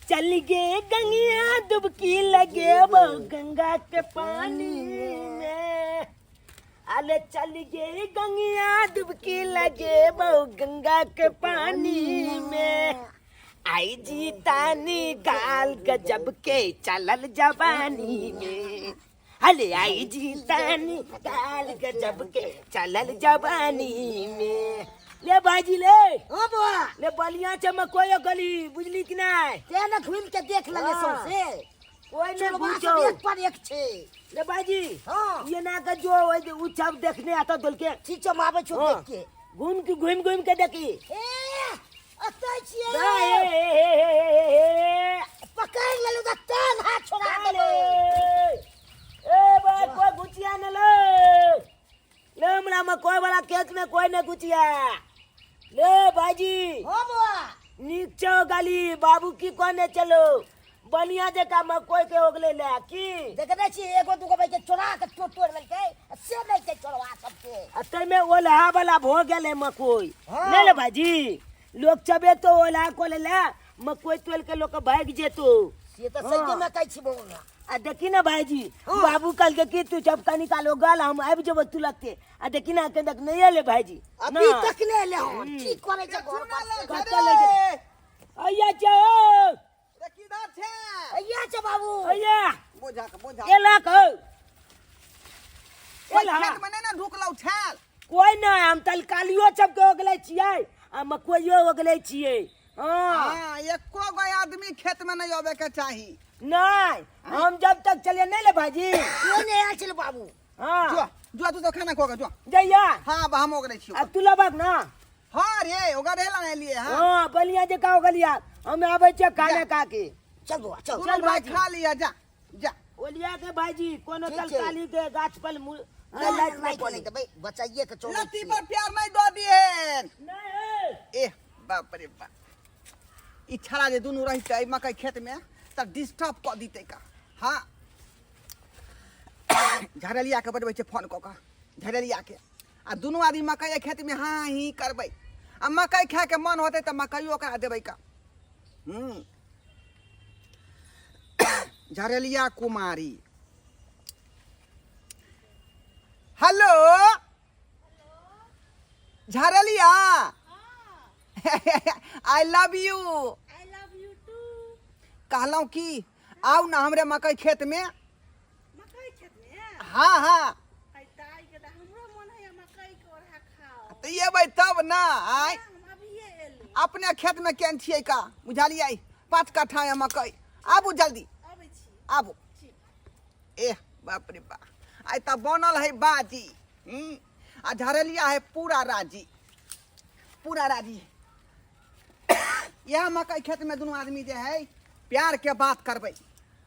चल गे गंगिया डुबकी लगेबो गंगा के पानी में। अरे चल गे गंगिया डुबकी लगेबो गंगा के पानी में। आई जी तानी गाल गजब के चलल जवानी में। अरे आई जी तानी गाल गजब के चलल जवानी में। ले भाईजी ले। हाँ बौआ। ले बलिया छै मकोयो गली बुझली कि नहीं? ते ने घुमि के देख लेने हाँ। सौंसे। कोई नहीं चोरबा पूछो। सब एक पर एक छै। ले भाईजी। हाँ। ये ना के जो ओइ जे उ सब देखने आता दल के। ठीक छौ, हम आबै छौ हाँ। देख के। घूम के घूम घूम के देखी। ए, अतै छियै। ए, ए, ए, ए, ए, ए, ए। पकड़ि लेलहुँ तऽ टांग हाथ छोड़ा ले। देबै। ए भाई कोई घुचिया न ले। ले हमरा मकई वाला खेत में कोई न घुचिया। ले भाईजी। हाँ बौआ। नीक छौ गाली बाबू की कहने चलो बनिया जका मकई के ओगले ले की। देखने छी एगो दूगो भाई के चोरा के तोड़ तोड़ लेलकै आ से नहि छै चोरवा सबके। आ तैमे ओलहा वाला भो गेलै मकई। हाँ। नहीं ले भाईजी लोग चबे तो ओलहा को ले ले मकई तोड़ के लोग भाग जेतो। से तऽ सही में कहै छी बौआ। आ देखी ना भाईजी हाँ। बाबू कल के की तू जब कनी कालो गल हम आबि जेबो तू लगते। आ देखी ना अखन तक नहीं एले भाईजी। अभी ना। तक नहीं एले हन। की करै छै घर पर से? कतऽ ले गेलै? अइया छौ। रे किधर छै? अइया छै बाबू। अइया। बोझा के बोझा। एला कहो। कोई एला। खेत में नहीं ना ढुकलौ छाल। कोई ना हम तलकालियो सब के ओगले छियै आ मकइयो ओगले छियै। हाँ। हाँ, एको गो आदमी खेत में नहीं आवे के चाही। नहीं हम जब तक चले नहीं ले भाईजी। कोई नहीं आयल छलै बाबू। हाँ। जो, जो तू तो खाना खो के जो। जइया। हाँ, अब हम ओगरे छियौ। अब तू लबक ना। हाँ रे, ओगरे ला नहीं लिए, हाँ। हाँ, बलिया जे का ओगलिया। हम आबै छियै खाना खा के। चल बौआ, चल। दुनू चल भाई भाईजी। खा लिया, जा, जा। ओलिया के भाईजी, कोनो ठीक छै। तरकारी के गाछ पर नहीं, लाइट नहीं, नहीं नहीं, पड़े। नहीं, भाई, बचाइए के चलो लत्ती छी। पर प्यार नहीं दो दिए। नहीं, ए, बाप रे बाप। ई छड़ा जे दुनू रहितै मकई खेत में त डिस्टर्ब क दितै का। हाँ। झरलिया के बजबै छै फोन क क। झरलिया के। आ दुनू आदमी मकई के खेत में हाँ ही करबै। आ मकई खाय के मन होतै त मकइयो ओकरा देबै का। झरलिया कुमारी। Hello. झरलिया। I love you. I love you too. कहलहुँ की आउ ना हमरे मकई खेत में। मकई खेत में? हाँ, हाँ। आई दाई के तऽ हमरो मन है मकई के ओढ़ा खाओ। तऽ एबै तब ना। आय। हम अभिये एलहुँ। अपने खेत में केहन छियै का बुझलियै? 5 कट्ठा है मकई। आबू जल्दी। अबै छी। आबू। ठीक। एह बाप रे बाप, आइ तऽ बनल है बाजी। आ झरलिया है पूरा राजी, पूरा राजी। इएह मकई खेत में दुनू आदमी जे है प्यार के बात करबै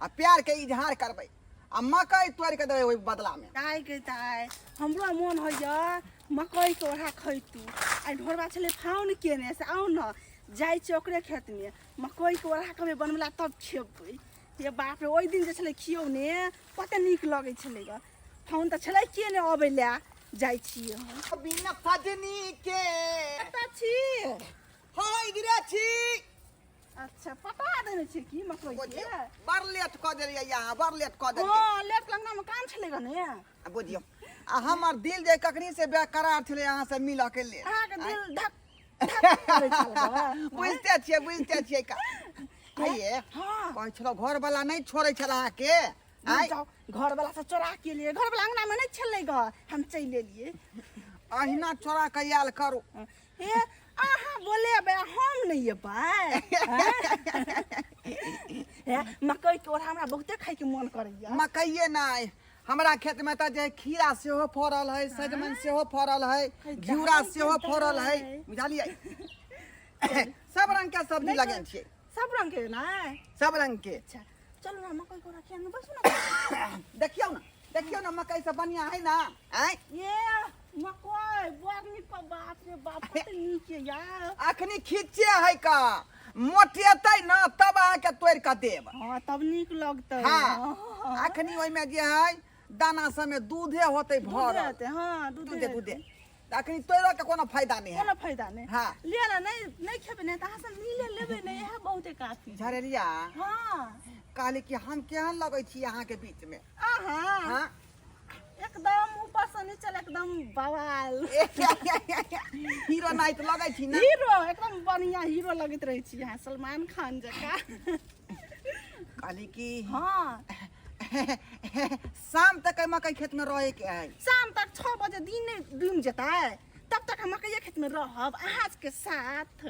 आ प्यार के इजहार करबै आ मकई तोड़ि के देबै ओहि बदला में। दाइ के दाइ, हमरो मन होइया मकई के ओढ़ा खैतू। आ ढोरबा छलै फाउन केने, से आउ न जाइ छियै ओकरे खेत में मकई के ओढ़ा कभी बनबला तब खेबै। ये बाप रे, ओहि दिन जे छलै खियौने कते नीक लगै छलै ग। फाउन तऽ छलै के ने अबै लए, जाइ छियै हम। बिना सजनी के। कतऽ छी? हाँ, इधरे छी। अच्छा, पटा देने छियै की मकई के? बड़ लेट कऽ देलियै अहाँ, बड़ लेट कऽ देलियै। हाँ, लेट लगना में काम छलै ग ने। आ बुझियौ, आ हमर दिल जे कखनी से बेकरार छलै अहाँ से मिलऽ के लेल। अहाँके दिल धक धक करै छल ग। बुझिते छियै, बुझिते छियै का। आइये, हाँ। कहै छलहुँ घर वाला नहि छोड़ै छल अहाँके। आइ। जाओ, घर वाला से चोरा के लिए, घर वाला अंगना में नहीं छलै ग, हम चलि एलियै। अहिना चोरा के आयल करू। हे, अहाँ बोलेबै हम नहि एबै। हे, मकई के ओढ़ा हमरा बहुते खाइके मन करैया। मकइए नहि, हमरा खेत में तऽ जे खीरा सेहो फड़ल है, सजमनि सेहो फड़ल है, घिउरा सेहो फड़ल है, बुझलियै? सब रंग के सब्जी लगेने छियै। सब रंग के ने? सब रंग के। अच्छा, चलू ना मकई के ओढ़ा खिया बसू ना। देखियौ ना, देखियौ ना मकई सब बढ़िया है ना? आँय? ये मकई बड़ नीक, बाप रे बाप, कते नीक ये यार। अखनी खींचे है का, मोटेतै ना तब अहाँके तोड़ि कऽ देब। हाँ, तब नीक लगतै। हाँ, हाँ। अखनी ओहिमे जे है दाना सबमे दूधे होतै दूधे भरल। हेतै, हाँ, दूधे दूधे, हेतै। दूधे। तऽ अखनी तोड़ो के कोनो फायदा नहि है। कोनो फायदा नहि। हाँ। ले ला, नहीं नहीं खेबै नहि तऽ अहाँ सब मिले लेबै नहि, इएह बहुते काफी। झरेलिया। हाँ। कहली कि हम केहन लगै छी अहाँके बीच में? अहाँ? हाँ। एकदम ऊपर से नीचे एकदम बवाल। हीरो नाइट लगै छी ना? हीरो एकदम बढ़िया हीरो लगैत रहै छी अहाँ, सलमान खान जकाँ। कहली कि हाँ। शाम तक मकई खेत में रहे के है। शाम तक 6 बजे दिन डूबि जेतै, तब तक हम मकइये खेत में रहब अहाँ के साथ।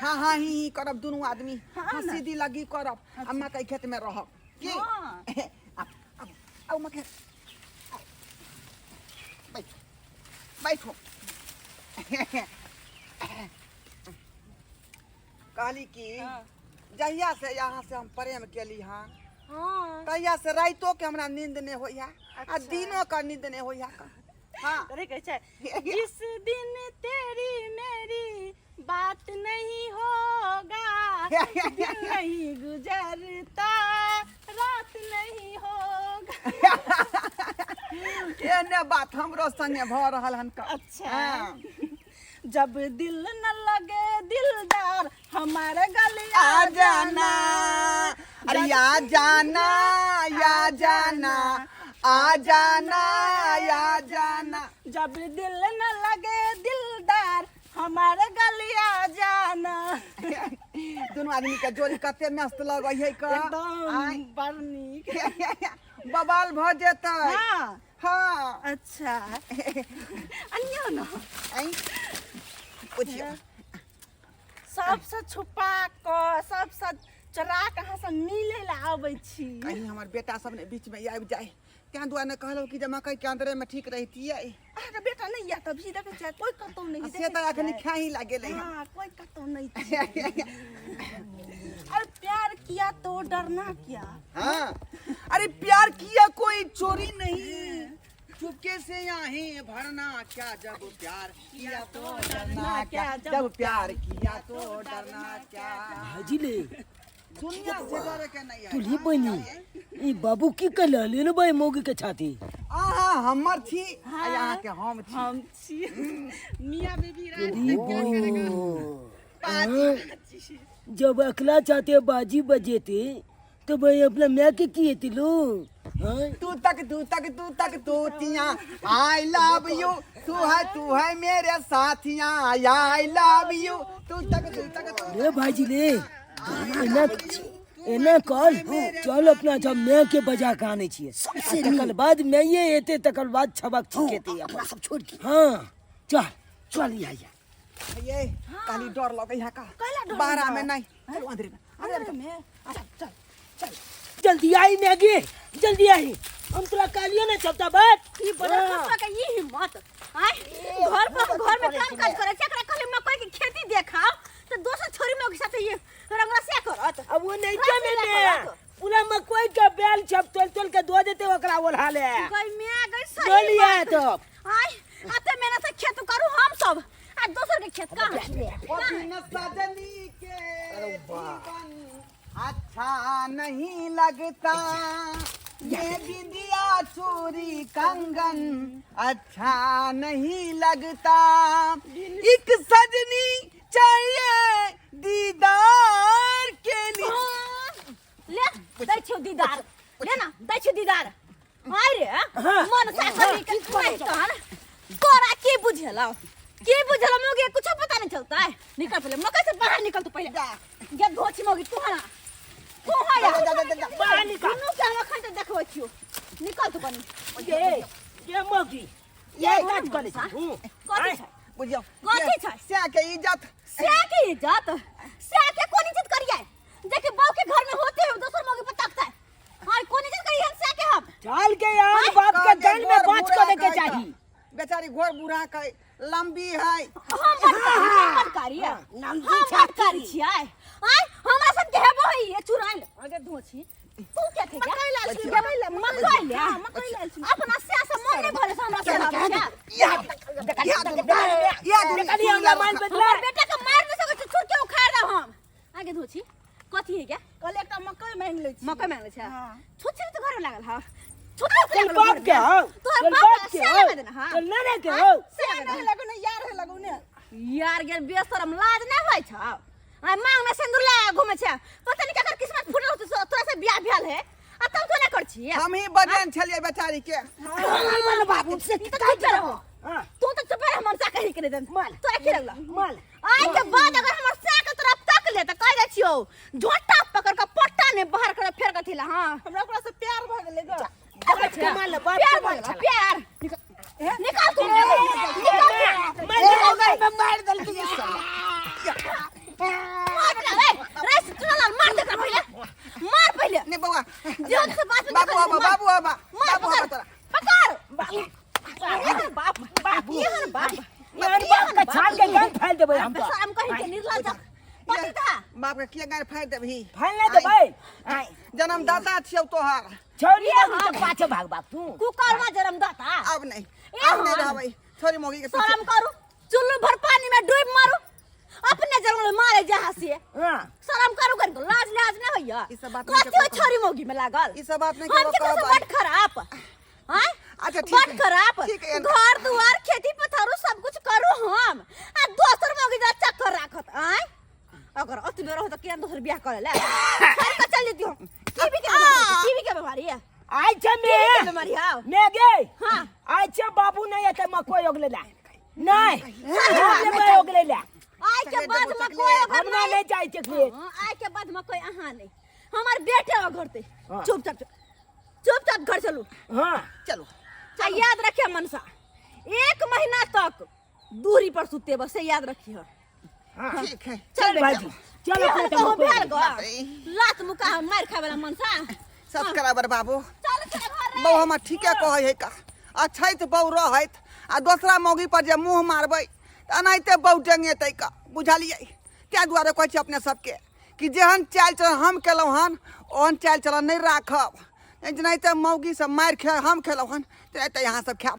हाँ हाँ ही ही करब दुनू आदमी। हाँ ना। हंसी दी लगी करब आ मकई खेत में रहब की? हाँ। अब अब अब मकई बैठो बैठो। कहली कि हाँ। जहिया से यहाँ से हम प्रेम केली हन, हाँ, तहिया से राइतो के हमरा नींद नहीं होइया आ अच्छा। दिनो का नींद नहीं होइया। हाँ। अरे कहै छै, जिस दिन तेरी मेरी बात नहीं होगा, दिन नहीं गुजरता रात नहीं होगा। एने बात हमरो संगे भ रहल हन का। अच्छा। हाँ। जब दिल न लगे दिलदार हमारे गले आ जाना, अरे आ जाना, आ जाना, आ जाना, आ जाना। जब दिल न लगे दिलदार हमारे गले आ जाना। दुनू आदमी के जोड़ी कते मस्त लगै है का। एकदम बड़ नीक। बवाल भ जेतै। हाँ। हाँ। अच्छा अनियो ना। बुझियौ। सबसे छुपा कऽ सबसे चोरा कऽ अहाँ सब मिले ला आबै छी। कहीं हमर बेटा सब ने बीच में आबि जाए, तें दुआरे ने कहलहुँ कि जे मकई के अंदरे में ठीक रहितियै। अहाँके बेटा नहि या तभी देखै छियै कोई कतौ नहि से तऽ अखनी खाही लागेलै हन। हाँ, कोई कतौ नहि छै। अरे प्यार किया तो डरना क्या? हाँ। अरे प्यार किया कोई चोरी नहीं, चुपके से यहाँ भरना क्या, जब प्यार किया तो डरना क्या, जब प्यार किया तो डरना क्या। भाजी ले दुनिया से डरे के नहीं है। तुली बनी ई बाबू की कहले ले ने भाई मौगी के छाती। आहा हमर छी आ यहाँ के हम छी। हम छी मियां बीबी रात हाँ। जब अकला चाहते बाजी बजेते तो भाई अपना मैं के किए थे लो। हाँ? तू तक तू तक तू तक तूतियां I love you, तू है मेरे साथियां I love you, तू तक तू तक तू। ले भाईजी ले एना एना कल चल अपना जब मैं के बजा के आने छिए सबसे तकर बाद मैं ये एते तकर बाद छबक छिकेते अपना सब छोड़ के। हाँ चल चल या या। ये काली डर लगे है का? काला डर बारह लगे? में नहीं। चलो अंदर में, अंदर में। चल चल चल जल्दी आई मैगी, जल्दी आई। हम तोरा कहलियो ना छपता बात। ई बड़ा कपड़ा के ई हिम्मत। आय घर पर घर में काम काज करे छै, एकरा कहले मकई के खेती देखाओ तो दोसर छोरी में के साथ ये रंगरसिया करत। अब वो नहीं रंगरसिया जाने दे। करत। पूरा मकई के बेल छप तोल तोल के दो देते ओकरा ओल्हा ले। गई मिया गई सही बोलिए बात। तो। आय अते मेहनत से खेत करू हम सब आ दोसर के खेत कहाँ है? ओ बिन सजनी के जीवन अच्छा नहीं लगता, ये बिंदिया चूरी कंगन अच्छा नहीं लगता, एक सजनी चाहिए दीदार के लिए। हाँ, ले दै छियौ दीदार, ले ना दै छियौ दीदार। आय रे, हाँ। मन सा करी के नहीं तहन तोरा की बुझेलौ, की बुझेलौ मोगे कुछ पता नहीं चलता है। निकल पहले मकई से बाहर निकल तू पहले। जा धोछी मोगी तू हना, तू हा या। जा, जा, जा, जा। बाहर निकल। दुनू के हम अखन तक देखबै छियौ। निकल तू कनी। ये, ये मोगी। ये काज करे छै। हूं। कथी छै? बुझियौ। कथी छै? स्या के इज्जत। स्या के इज्जत? स्या के कोन इज्जत करियै? देखी बाऊ के घर में होते हुए दोसर मोगी पर तकतै। हाय कोन इज्जत करियै हम स्या के हम? चल के यार बाप के गल में बाँच को दे के चाही। बेचारी घोर बूढ़ा के लंबी है। हम बटकारी, हम बटकारी छियै। आय हमरा सब के हेबो है ये चुराइल। अगे धोछी। तू क्या थे मकई लाल छी, मकई ले, मकई ले। हाँ, मकई लाल छी। अपना स्या से मन नहीं भरे से हमरा से आबै छै। या या दुनू, या दुनू, देखली हमरा मान बदला। हमर बेटा के मार नहीं सकै छी, छुर के उखाड़ दे हम। आगे धोछी। कथी है क्या? कहले एकटा मकई मांगि लै छी। मकई मांगि लै छै। हाँ। छुच्छे तऽ घर में लागल हँ। छुटा चल बाप के हो तोहर चल बाप बाप के से हो लगा देना हां चल नाना के हो से लगा नहीं देना। लगो ने यार है लगो ने यार गेल बेशरम लाज नहीं होइ छौ आ मांग में सिंदूर लगा घूमे छै पता नहीं केकर किस्मत फूटल होतै तोरा से बियाह भेल है आ तब तो नहीं कर छी हम ही बजन छलियै बेचारी के माल बाबू से ई तो चुप रहो हाँ। तू तो चुप रह मनसा कही के नहीं देन माल। तोरा की लगला माल आइ के बाद अगर हमर सा के तरफ तक ले त कह दै छियौ झोटा पकड़ के पट्टा ने बाहर कर फेर कथी ला हां हमरा ओकरा से प्यार भऽ गेलै ग बाप के माल बाप प्यार के माल भऽ गेल, प्यार निकाल तू निकाल माल मार देलकै मार रे रे चुनालाल मार दे पहिले मार पहिले नहीं बउआ जो से बात में बाबू आबा बाबू आबा मार बाबू आबा पकड़ तोरा पकड़ एहन बाप बाप एहन बाप यार बाप के छाल के गन फैल देबै हम तो हम कहि के निर्लज पति था बाप के किया गाड़ फाड़ देबही फैल नहीं देबै जन्मदाता छियौ तोहार छोड़ी बाबू तो पाछे भाग बाप तू कुकर्मा जन्म दाता अब नहीं ए अब नहीं हाँ। रहबै छोरी मोगी के पीछे शर्म करू चुल्लू भर पानी में डूब मारू अपने जन्म में मारे जहाँ से हां शर्म करू कर लाज लाज ना होइया ई सब बात नहीं कथी हो करो। छोरी मोगी में लागल ई सब बात नहीं हम करो, के कहबै। बड़ खराब हाँ अच्छा, ठीक बड़ है। खराब ठीक है। घर दुआर खेती पथारू सब कुछ करू हम आ दोसर मोगी जा चक्कर राखत आय अगर अति में रहो तो केहन दोसर बियाह करे ले छोड़ के चल जेती हम टीबी के टीबी के बीमारी है आई छे टीबी के मे बीमारी है मे गे हाँ। आई छे बाबू नहीं एते मकोई ओगले ला नहीं हम लेबै ओगले ला आय के चकलेट बाद देबो, मकोई चकलेट। अगर हमरा नहीं चाही चकलेट हाँ, आय के बाद मकोई अहाँ नहीं हमार बेटे घर ते हाँ। चुपचाप चुपचाप घर चलू हां चलो आ याद रखिए मनसा एक महीना तक दूरी पर सुते बस से याद रखिए हां ठीक है चल बेटा भाईजी, चल अपने केहन कहूँ मकोई भेल गो बाप लात मुका हम मार खाए वाला मनसा सब्सक्राइबर बाबू चल चल घर रे बहू हमर ठीके कहै है का अछैत बहू रहैत आ दोसरा मौगी पर जे मुँह मारबै तऽ एनाहिते बहू डेंगेतै का बुझलियै ताहि दुआरे कहै छी अपने सबके कि जेहन चालि चलन हम केलहुँ हन ओहन चालि चलन नहि राखब जेनाहिते मौगी सब मारि खे हम खेलहुँ हन तेनाहिते अहाँ सब खायब।